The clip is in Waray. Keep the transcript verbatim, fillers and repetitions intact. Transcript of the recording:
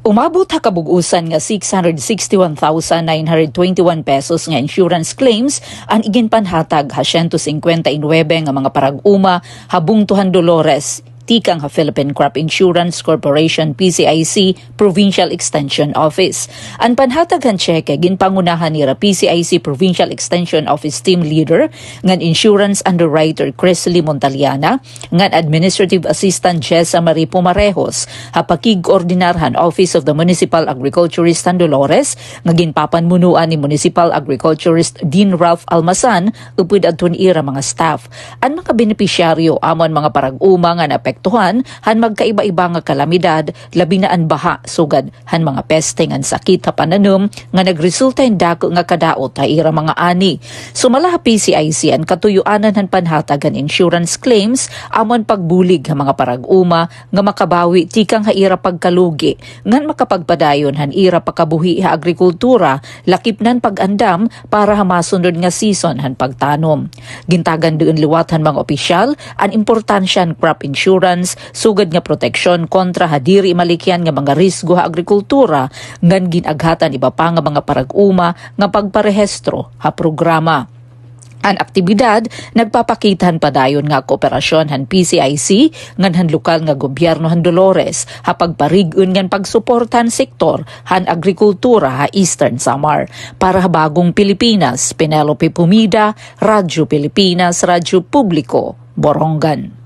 Umabot ha kabug-usan nga six hundred sixty-one thousand nine hundred twenty-one pesos nga insurance claims an iginpanhatag ha siyento singkwenta y nuwebe nga mga parag-uma ha bungto han Dolores, tikang ha Philippine Crop Insurance Corporation, P C I C, Provincial Extension Office. An panhatag han tseke ginpangunahan nira P C I C Provincial Extension Office Team Leader ngan Insurance Underwriter Chris Lee Montaliana, ngan Administrative Assistant Jessa Marie Pumarejos, ha pakigkoordinar han Office of the Municipal Agriculturist han Dolores, nga ginpapanmunuan ni Municipal Agriculturist Dean Ralph Almasan, upod adto han ira mga staff. An mga benepisyaryo amo an mga parag-uma nga naapektuhan han magkaiba-iba nga kalamidad, labi na an baha, sugad han mga peste ngan sakit ha pananom nga nagresulta hin dako nga kadaot ha ira mga ani. Sumala ha P C I C, an katuyoanan han panhatag han insurance claims amo an pagbulig ha mga parag-uma nga makabawi tikang ha ira pagkalugi ngan makapagpadayon han ira pakabuhi ha agrikultura, lakip na an pag-andam para ha masunod nga season han pagtanom. Gintagan duon liwat han mga opisyal an importansya han crop insurance sugad nga proteksyon kontra ha diri malikyan nga mga risgo ha agrikultura, ngan gin-aghat an iba pa nga mga parag-uma nga pagparehistro ha programa. An aktibidad nagpapakita han padayon nga kooperasyon han P C I C ngan han lokal nga gobyerno han Dolores ha pagparig-on ngan pagsuporta han sektor han agrikultura ha Eastern Samar. Para ha Bagong Pilipinas, Penelope Pumida, Radyo Pilipinas, Radyo Publiko, Borongan.